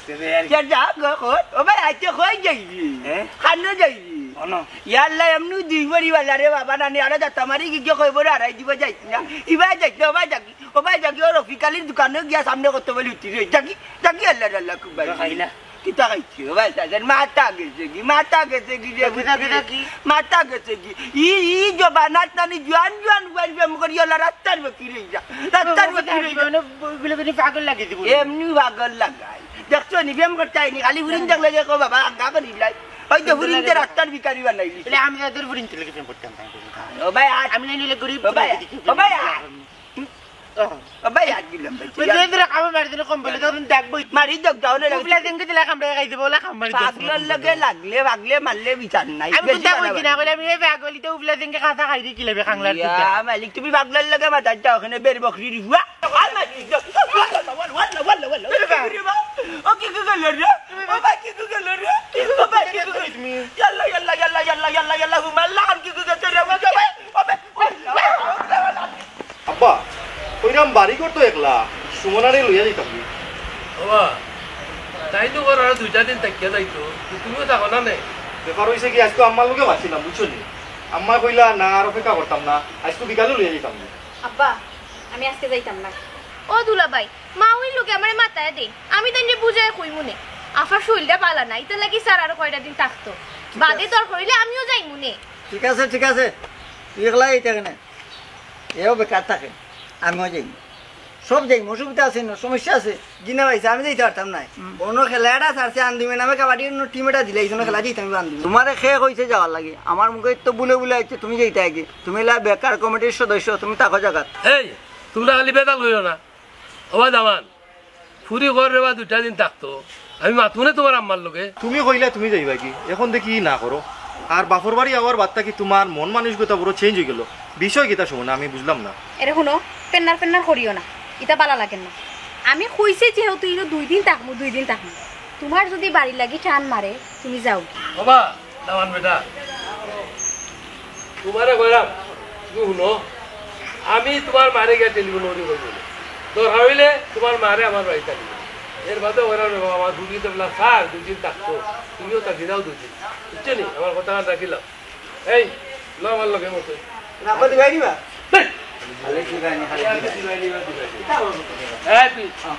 তে বে আর কি। কে যা গো, কই? ও ভাই, আইতে কই যাইবি? হ্যাঁ? খানো যাইবি? অনো। ইয়াল্লা, এমনি দুই পরিবার রে বাবা, নানি আরো যাতা মারি গিয়ে কয়বর আড়াই দিব যাইস না। ইবায় যাইস না, ও ভাই যাকি। ও ভাই যাকি, ও রফিক আলীর দোকানো গিয়া সামনে কত বলি উঠি রই। যাকি, যাকি, আল্লাহ, আল্লাহ, খুব ভাই। খাইলা। কিতা খাইছি? ও ভাই, তাদের মাথা গেছে কি? মাথা গেছে কি রে? কিতা, কিতা, কিতা কি? মাথা গেছে কি? ই, ই জবানাত নানি জোয়ান জোয়ান ফুয়াইন প্রেম করি ওলা রাস্তার ফকির অই যা। রাস্তার ফকির অই যা। মানে, বলে, বলে পাগল লাগি দিব। এমনি পাগল লাগাই। দেখছো নি, প্রেম করতে আইনি, খালি ফুরিন দেখলে যে কো বাবা, আঙ্গা করি লাই। ওই যে ফুরিন যে রাস্তার ভিখারি বানাইলি। বলে, আমি তাদের ফুরিন তুলে প্রেম করতাম না। ও ভাই, আজ আমি নাইলে গরিব ও ভাই, দেখি। ও ভাই, আজ। ও ভাই, আট দিলাম ভাই। বুঝলে, তোরা কামে মারি দিলে কম বলে, তখন দেখবো। মারি দেখ, যাও না, উবলা সিংহে দিলা কামড়ে খাই দিব, ওলা কাম মারি দেখ। পাগলর লগে লাগলে, পাগলে মারলে বিচার নাই। আমি বেশি কুন্তা বাড়াবাড়ি। কইছি না, কইলে আমি এই পাগলিতে উবলা সিংহে খাসা খাই দি কি লাগবে, খাংলার ইয়া, টুকরা। মালিক, তুমি পাগলর লগে মাতার যাও, ওখানে বের বকরি দিবো। আ, মালিক, ওয়াল্লা, ওয়াল্লা, ওয়াল্লা, ওয়াল্লা। ও কি কি করলো রে? ও ভাই, কি কি করলো রে? ও ভাই, কি কি করলো? ইয়াল্লা, ইয়াল্লা, ইয়াল্লা, ইয়াল্লা, ইয়াল্লা, ইয়াল্লা, হুম, আল্লাহ, কি কি করলো রে? ও ভাই, ও ভাই। আব্বা, কইরাম বাড়ি ঘর তো একলা, সুমনারে লইয়া যাইতাম নি। বাবা, তাই তো ঘর আরো দুইটা দিন থাকিয়া যাইতো, তো তুমিও থাকো না নে? ব্যাপার অইছে কি, আইজকু আম্মার লগে মাতছিলাম, বুঝছো নি? আম্মায় কইলা, "না, আর অপেক্ষা করতাম না, আইজকু বিকালে লইয়া যাইতাম নি।" আব্বা, আমি আইজকে যাইতাম না। ও দুলাভাই, মা ওই লোকে আমারে মাতায় দেই, আমি তাইনরে বুঝায় কইমু নে। আফার শরীরটা বালা না, ইতার লাগি স্যার আরো কয়টা দিন থাকতো, বাদে দরকার অইলে আমিও যাইমু নে। ঠিক আছে, ঠিক আছে, তুই একলা এইটা কেনে? এও বেকার থাকে, আমিও যাইমু। সব যাইমু, অসুবিধা আছে না, সমস্যা আছে? জি না ভাই, আমি যাইতে পারতাম না। হুম। অন্য খেলা এটা ছাড়ছে, আন্দুমে নামে কাবাডি অন্য টিম এটা দিলে, এই জন্য খেলা দিতাম আমি আন্দুমে। তোমারে খে কইছে যাওয়ার লাগি? আমার মুখে তো বুলে বুলে আইছে, তুমি যাইতে আগে। তুমি লা বেকার কমিটির সদস্য, তুমি থাকো জাগাত। এই, তোমরা খালি বেতাল কইও না। ও বা দামান, ফুরি ঘর রে বা দুইটা দিন থাকতো, আমি মাতমু নে তুমার আম্মার লগে। তুমি কইলা তুমি যাইবাগি, অখন দেখি না করো। আর বাপর বাড়ি আওয়ার বাদ থাকি তুমার মন মানসিকতা পুরো চেঞ্জ অইগেলো। বিষয় কিতা সুমনা, আমি বুঝলাম না। এরে হুনো, পেন্নার পেন্নার করিও না, ইতা বালা লাগের না। আমি কইছি যেহেতু ইনো দুই দিন থাকমু, দুই দিন থাকমু। তুমার যুদি বাড়ির লাগি টান মারে, তুমি যাওগি। বাবা, দামান বেটা, তুমারে কইরাম, তুমি হুনো, আমি তুমার মারে গিয়া টেলিফোন করি কইমু। দরকার অইলে তুমার মারে আমার বাড়িত আনিও। এর বাদে কইরাম রে বাবা, আমার হুরুতাইন বলা স্যার দুই দিন থাকতো, তুমিও থাকি যাও দুই দিন। বুঝছো নি? আমার কথাখান রাখিলাও। এই, ল আমার লগে মতো। রাখো দিবাই নিবা? এই! খালি দিবাই নি, খালি দিবাই। দিবাই নিবা, দিবাই নিবা। কিতা বলবো তুমি? এই তুই। হ্যাঁ।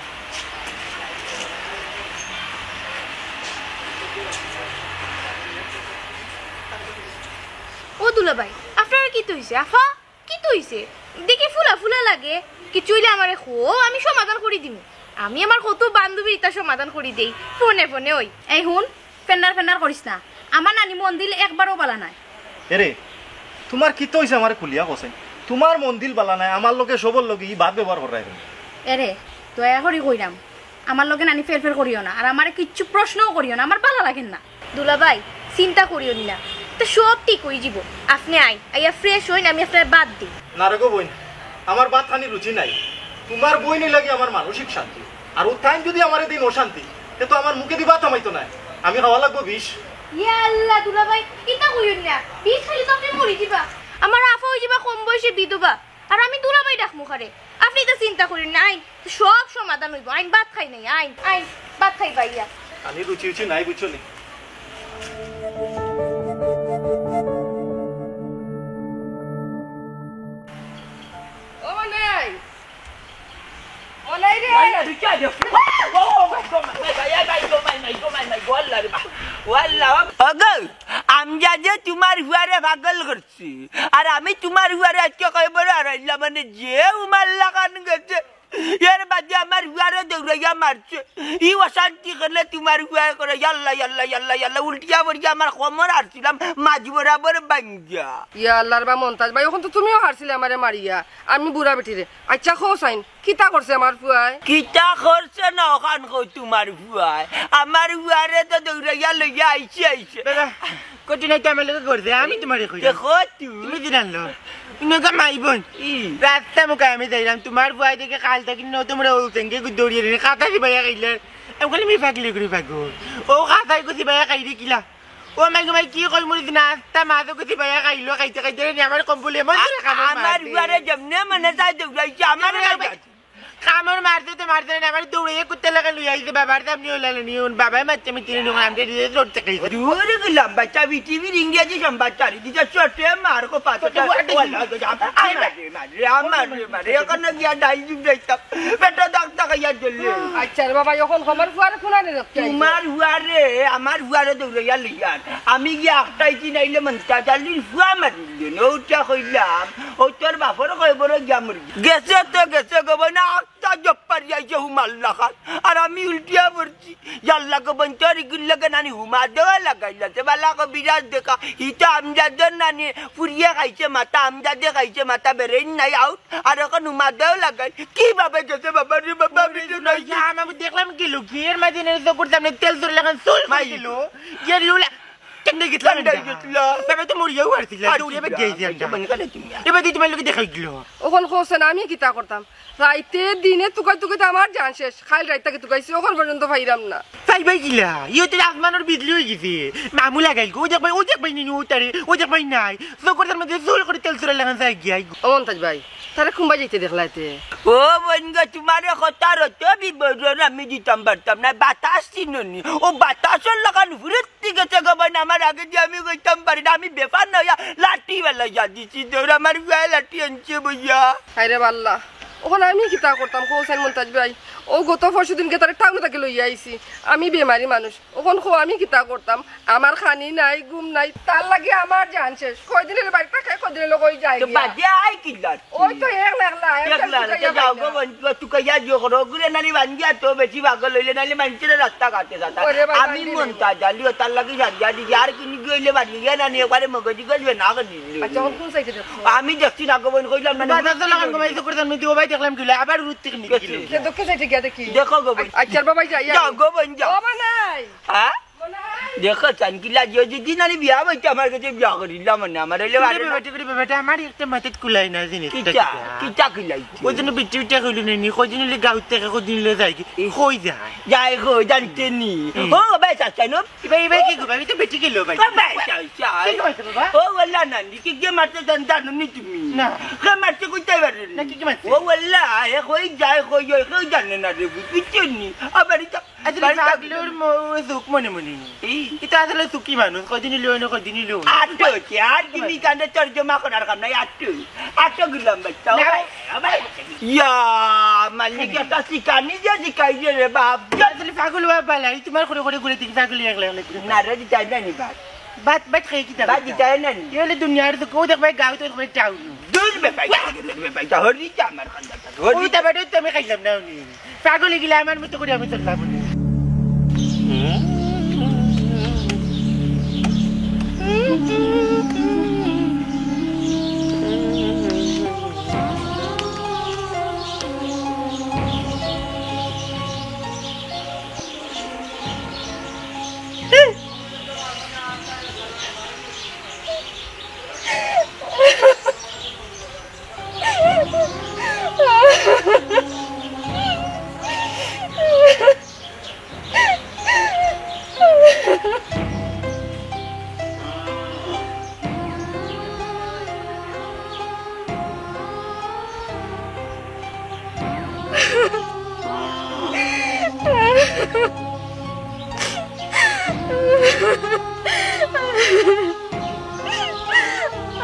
ও দুলাভাই, আপনার কিতা অইছে? আফা, কিতা অইছে? দেখি ফুলা ফুলা লাগে। কিচ্ছু অইলে আমারে কও, আমি সমাধান করি দিমু। আমি আমার কত বান্ধবীর ইতা সমাধান করি দেই, ফোনে ফোনে। ওই, এই হুন, ফেন্ডার ফেন্ডার করিস না। আমার নানি মন দিল একবারও বালা নায়। এরে, তুমার কিতা অইছে আমারে খুলিয়া কওছাইন? তুমার মন দিল বালা নায়, আমার লগে সবর লগে ই বাদ ব্যবহার কররায় কেনে? এরে, দয়া করি কইরাম, আমার লগে নানি ফের ফের করিও না, আর আমারে কিচ্ছু প্রশ্নও করিও না, আমার বালা লাগের না। দুলাভাই, চিন্তা করিও না, তে সব ঠিক অইযিবো। আপনে আইন, আইয়া ফ্রেশ অইন, আমি আপনারে ভাত দেই। না রে গো বইন, আমার ভাত খানি রুচি নাই। তুমার বইনর লাগি আমার মানসিক শান্তি, আর ও তাইন যুদি আমারে দেইন অশান্তি, তে তো আমার মুখেদি ভাত হামাইতো নায়। আমি খাওয়া লাগবো বিষ। ইয়া আল্লাহ, দুলাভাই, ইতা কইও না। বিষ খাইলে তো আপনে মরি যিবা। আমার আফা অইযিবা কম বয়সে বিধবা, আর আমি দুলাভাই ডাকমু কারে। আপনে ইতা চিন্তা করিও না, আইন, সব সমাধান অইবো। আইন, ভাত খাই নাই, আইন, আইন, ভাত খাইবা আইয়া। খানি রুচি উচি নাই, বুঝছো নি? ও মনাই, মনাই রে। ওগো, আমজাদে তুমার ফুয়ারে পাগল করছে। আর আমি তুমার ফুয়ারে আইজকে কয়বরে হারাইলাম, মানে যে উমার লাখান গেছে। এর বাদে আমার ফুয়ারে দৌড়াইয়া মারছে। ই অশান্তি কেনে তুমার ফুয়ায় করে, ইয়াল্লা, ইয়াল্লা, ইয়াল্লা, ইয়াল্লা, উল্টিয়া পড়িয়া আমার কোমর হারছিলাম, মাঝ বরাবর ভাঙ্গিয়া। ইয়া আল্লার বা মন্তাজ ভাই, অখন তো তুমিও হারছিলে আমারে মারিয়া, আমি বুড়া বেটিরে। আচ্ছা, কও চাইন, কিতা করছে আমার ফুয়ায়? কিতা করছে না অখান কও তুমার ফুয়ায়? আমার ফুয়ারে তো দৌড়াইয়া লইয়া আইছে, আইছে। দাদা, কঠিন একটা আমার লগে করছে, আমি তুমারে কই। দেখো তুমি। তুমি দিন আনলো। ইনকা মাই বোন। ই। রাস্তা মুখে আমি যাইলাম, তুমার ফুয়ায় দেখে কাল থাকি ন তুমরা ও সেঙ্গে দৌড়িয়ে দিন, কাতা দিবাইয়া খাইলে। আমি কইলাম, "ই পাগলি করি পাগল। ও কাতাই কো দিবাইয়া খাই রে কিলা?" ও মাই গো মাই, কি কই মরি দিন, আস্তা মাছ কো দিবাইয়া খাইলো, খাইতে খাইতে রে আমার কম বলে, এমন করে কামড় আমার মারছে। ফুয়ারে যেমনে মনে চায় দৌড়াইছে, আমার কামড় মারছে তো মারছে না, আমার দৌড়াইয়া কুত্তা লাগা লইয়া আইছে, বাবার সামনে ওলালে নিয়ে, ওন বাবায় মারছে, আমি চিনি না, আমি যে রোড থেকে আইছি। দূর গেলাম, বাচ্চা পৃথিবীর ইংরেজি সম্বাদ চারি দিকে চটে মার কো পাতা। চটে মার। ওয়াল্লা গো, আম-, আমার রে, মার রে, আমার রে, মার রে, ওখানে গিয়া ডাইল জুম যাইতাম, পেটে দাগ দাগাইয়া জ্বললে। আচ্ছা রে বাবা, এখন আমার ফুয়ারে কোনানে রাখতে আইছো? তুমার ফুয়ারে, আমার ফুয়ারে দৌড়াইয়া লইয়ার। আমি গিয়া একটাই চিনাইলে মন্তাজ আলীর ফুয়া মারিলে, নৌটা কইলাম, ও তোর বাপর কয়বরে গিয়া মরি। গেছে তো গেছে গো, বইন, আখতা জপ্পারি আইছে হুমার লাখান। আর আমি উল্টিয়া পড়ছি। ইয়াল্লা গো বইন, তোর ইগুর লগে নানি হুমা দেওয়া লাগাইলা। তে বালা গো বিরাট দেখা। হি তো আমজাদর নানি ফুরিয়ে খাইছে মাথা, আমজাদে খাইছে মাথা, বেরেইন নাই আউট। আর অখন হুমা দেওয়া লাগাইল। কিভাবে গেছে বাবা রে বাবা, আমি তো নাই। ইয়া, আমি দেখলাম কি লোক, এর মাঝে নে তো করতাম না, তেল তোর লাগান চুল মাই। মাইলো। ইয়ে লুলা। কেমনে গেছিলাম কেমনে এটা? গেছিলা? বাবা তো মরিয়াও হারছিল, আচ্ছা, দৌড়ে বেগ গেছি আচ্ছা, আমরা। মানে কালে তুমি। এবার দিয়ে তোমার লোকে দেখাই গেল। অখন কওছেন আমি কিতা করতাম? রাইতে দিনে তুকাই তুকাই তো আমার জান শেষ। কাইল রাইত থাকি তুকাইছি, অখন পর্যন্ত পাইরাম না। পাইবাই গিলা, ইও তো আসমানর বিজলি অই গেছে। মামু লাগাইল গো, ও দেখবাই, ও দেখবাই নি, ও তারে, ও দেখবাই নাই। তো করতার মধ্যে জোর করে তেল চুরা লাগান যায় গিয়া। ও মন্তাজ ভাই, তারে কুম্বাই যাইতে দেখলা এতে? ও বইন গো, তোমারে কথার অত বিবরণ আমি দিতাম পারতাম না, বাতাস চিনো নি? ও বাতাসর লাখান ফুরুত ঠিক আছে গো বইন, আমার আগে দিয়ে আমি কইতাম পারি না, আমি বেফার না অইয়া লাঠি বেলাইয়া দিছি, দৌড় আমার ফুয়ায় লাঠি আনছে বইয়া। হায় রে বাল্লা, অখন আমি কিতা করতাম কও চাইন মন্তাজ ভাই? ও গত পরশু দিনকে তারে টাউন থাকি লইয়া আইছি, আমি বেমারি মানুষ, অখন কও আমি কিতা করতাম? আমার খানি নাই, ঘুম নাই, তার লাগি আমার জান শেষ। কয়দিন হইলো বাড়িত থাকে, কয়দিন হইলো কই যায় তো গিয়া। বাদে আই কিলা? ওই তো একলা একলা, একলা একলা, তুকাইয়া তো যাও গো যাইলা। বন্ধু, তুকাইয়া দিও করো। ঘুরে নানি বান্ধিয়া তো বেশি পাগল হইলে নাইলে মানুষের রাস্তা ঘাটে যাতা। ওরে বাবা, আমি বান্ধিলে। মন্তাজ আলী, ও তার লাগি সারিয়া দিছি। আর কিনি গিয়ে হইলে বাড়ি গিয়া নানি একবারে মগজি গজবে না করে দিলি। আচ্ছা, অখন কোন সাইডে দেখছো? আমি দেখছি না গো বইন, কইলাম না। বাজার তো লাগান গো ভাই, তো করে জানো, দিও ভাই, দেখলাম কি হইলো, আবার রুদ থেকে নিয়ে গেছে। গেল। সে দক্ষিণ সাইডে ইয়া দেখি। দেখো গো বোন। আচ্ছা বাবা, যাই, যাই। যাও গো বোন, যাও। বাবা নাই। হ্যাঁ? মনে হয়। দেখো চান কি লাজিও যদি নানি বিয়া বইতে আমার কাছে বিয়া করিলাম না, আমার হইলে আরে বাবা, ঠিক করে বাবা, এটা আমার একটা মাথাত কুলাই না জিনিস। কিতা? কিতা কিলাইছে? ওই জন্য বিটি বিটা কইল নি, কদিন হইলে গাউত থাকে, কদিন হইলে যায় কি? এই কই যায়? যায় গো, জানতে নি। হুম। ও, বেশ আছে, নো? ইবা, ইবা কি গো? আমি তো বেটি গেল ভাই। ও, বেশ আছে। কি কইছে বাবা? ও, ওলা নানি, কি কে মারতে জান-, জানো নি তুমি? না। কে মারতে কইতে পারো নি? না, কি কে মারতে? ও, ওলা, এ কই যায়, কই যায়, কেউ জানে না রে, বুঝছো নি? আবার এটা আচ্ছা, পাগলর ম-, সুখ মনে মনে। এই? এটা আসলে সুখী মানুষ, কদিনই লই না, কদিনই লই না। আট্টো হচ্ছে, আর তুমি কাণ্ডে তর্জমা করার কাম নাই, আট্টো। আট্টো গেলাম বাচ্চা, না। ভাই, ভাই। ইয়া, মালিক একটা শিকানি যে শিখাই যে রে বাপ। আসলে পাগল বাবা বালা, এই তোমার করে করে ঘুরে দেখি পাগল একলা একলা ঘুরে। না রে, দিতাই না নি ভাত। ভাত, ভাত খেয়ে কি ভাত দিতাই না নি। এ হলে দুনিয়ার তো কেউ দেখবে, গাঁও তো দেখবে, টাউন। দূর বে ভাই, দূর বে ভাই, হরি যা আমার কান্দাটা, হরি। ওই তো বেটা, তো আমি খাইলাম না, উনি। পাগল হয়ে গেলে আমার মতো করে আমি চললাম না।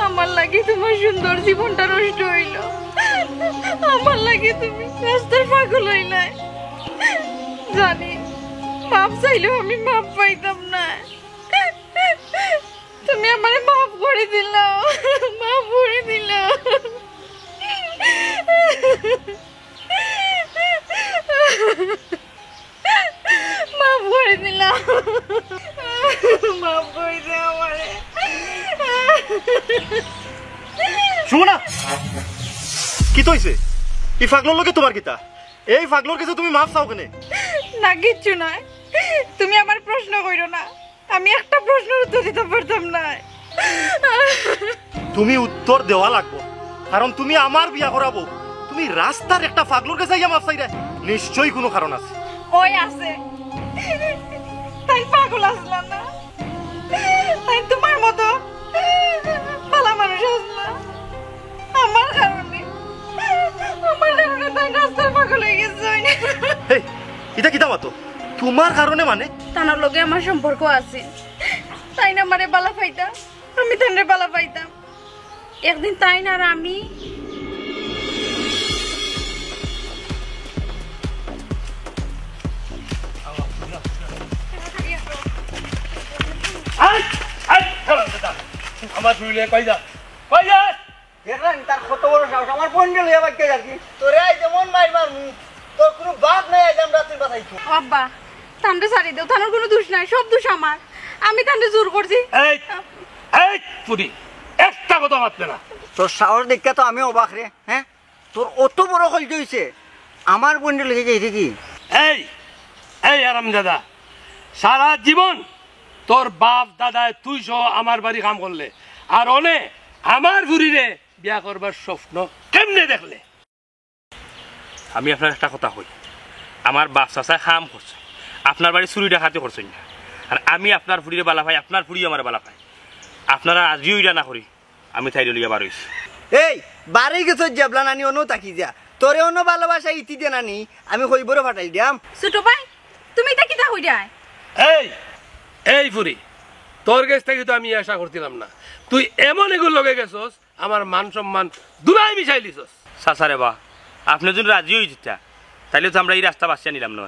আমার লাগি তোমার সুন্দর জীবনটা নষ্ট হইল। আমার লাগি তুমি রাস্তার পাগল হইলায়। জানি, মাফ চাইলেও আমি মাফ পাইতাম না। তুমি আমারে মাফ করে দিলাও, মাফ করে দিলাও। মাফ করে দিলাও, মাফ করে দে আমারে। সুমনা, কিতা অইছে? ই পাগলর লগে তোমার কিতা? এই পাগলর কাছে তুমি মাফ চাও কেনে? না, কিচ্ছু নাই, তুমি আমারে প্রশ্ন কইরো না। আমি একটা প্রশ্নর উত্তর দিতাম পারতাম না। তুমি উত্তর দেওয়া লাগবো, কারণ তুমি আমার বিয়া করাবো। তুমি রাস্তার একটা পাগলর কাছে আইয়া মাফ চাইরায়, নিশ্চয়ই কুনু কারণ আছে। ওই আছে, তাইন পাগল আছলা না, তাইন তোমার মতো ভালা মানুষ আছলা। আমার কারণে, আমার কারণে তাইন রাস্তার পাগল হয়ে গেছইন। হেই, ইটা কিতা মাতো? তোমার কারণে মানে? তানর লগে আমার সম্পর্ক আছে। তাইন আমারে ভালা পাইতা, আমি তানরে ভালা পাইতাম। একদিন তাইন আর আমি। এই, এই, আমার ফুরিরে কই যা, কই যা? দেখরা নি তার কত বড় সাহস, আমার বইনরে লইয়া বাইচ্চা যার কি? তোরে আইজ এমন মাইর মারমু, তোর কুনু বাপ নাই আইজ আমরা তুই বাঁচাইতো। ও আব্বা, তানরে ছাড়ি দেও, তানর কুনু দুষ নাই, সব দুষ আমার। আমি তানরে জোর করছি। এই, এই ফুরি, একটা কথা মাতবে না। তোর সাহস দেখিয়া তো আমি অবাক রে, হ্যাঁ? তোর অত বড় কলজা অইছে, আমার বইনরে লইয়া যাইরে কি? এই, এই হারামজাদা, সারা জীবন তোর বাপ দাদায় তুই সহ আমার বাড়ি কাম করলে, আর অনে আমার ফুরিরে বিয়া করবার স্বপ্ন কেমনে দেখলে? আমি আপনারে একটা কথা কই, আমার বাপ চাচায় কাম করছে, আপনার বাড়ি চুরি ডাকাতি করছইন না। আর আমি আপনার ফুরিরে ভালা পাই, আপনার ফুরিও আমারে ভালা পায়। আপনারা রাজি অইরা না করি, আমি তাইরে লইয়া বার অইছি। এই, বারই গেছস যেবলা নানি অনো থাকি যা। তোরে অনো ভালোবাসা ইতি দে নানি, আমি কইবরে ফাটাই দিয়াম। ছোট ভাই, তুমি ইতা কিতা কইরায়? এই, এই ফুরি, তোর গেছ থাকি তো আমি আশা করছিলাম না। তুই এমন এগুর লগে গেছস, আমার মান সম্মান দুলাই মিশাই লিছস। চাচা রে বা, আপনে যুদি রাজি অই যিতা, তাইলে তো আমরা ই রাস্তা বাছিয়া নিলাম না।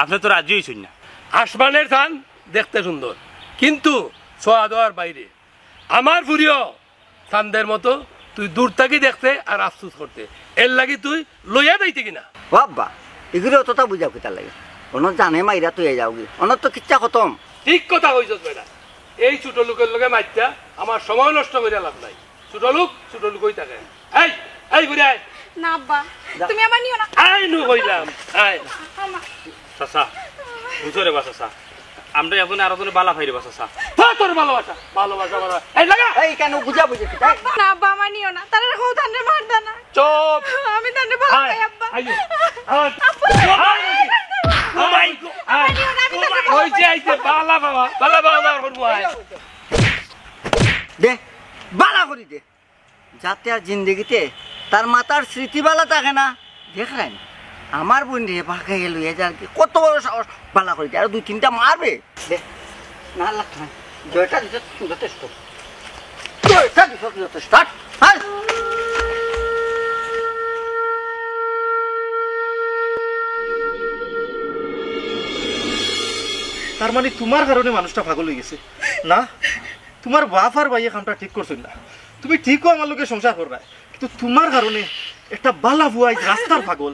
আপনে তো রাজি অইছইন না। আসমানের চান দেখতে সুন্দর, কিন্তু ছোঁয়া দেওয়ার বাইরে। আমার ফুরিও চান্দের মতো, তুই দূর থাকি দেখতে আর আফসোস করতে। এর লাগি তুই লইয়া যাইতে কিনা? ও আব্বা, ইগুরে অতটা বুঝাও কিতার লাগি? অনো জানে মাইরা তুই যাওগি, অনো তো কিচ্ছা খতম। ঠিক কথা কইছস বেটা, এই ছোট লোকের লগে মাতিয়া আমার সময় নষ্ট করিয়া লাভ নাই। ছোট লোক ছোট লোকই থাকে। এই, এই ঘুরে আয়। না আব্বা, তুমি আমার নিও না। আয় নু কইলাম, আয়। আম্মা। চাচা, বুঝো রে বা চাচা, আমরা এখন আরো জনে বালা পাই রে বা চাচা। হ্যাঁ, তোর ভালোবাসা, ভালোবাসা, ভালোবাসা। এই লাগা। এই কেন বুঝা বুঝে কি তাই? না আব্বা, আমার নিও না। তারা কেউ তানরে মারতা না। চুপ। আমি তানরে ভালা পাই আব্বা। আয়, আয়। আব্বা। আয়, আয়। Oh my God। আয়। আমার নিও না, আমি তানরে ভালা পাই। ওই যে আইছে, বালা বাবা, বালা বাবা, আমার বন্ধু আয়। দে, বালা করি দে। যাতে আর জিন্দেগিতে তার মাথার স্মৃতি বালা থাকে না। দেখরায় নি, আমার বইনরে বাগাইয়া লইয়া যার কি, কত বড় সাহস, বালা করি দে, আরো দুই তিনটা মারবে। দে, না লাগতো না, জয়টা দিতে যথেষ্ট, জয়টা দিতে যথেষ্ট। হাট, হাট। তার মানে তোমার কারণে মানুষটা পাগল অই গেছে না? তোমার বাপ আর ভাইয়ে কামটা ঠিক করছইন না। তুমি ঠিকও আমার লগে সংসার কররায়, কিন্তু তোমার কারণে একটা বালা পুয়া আইজ রাস্তার পাগল।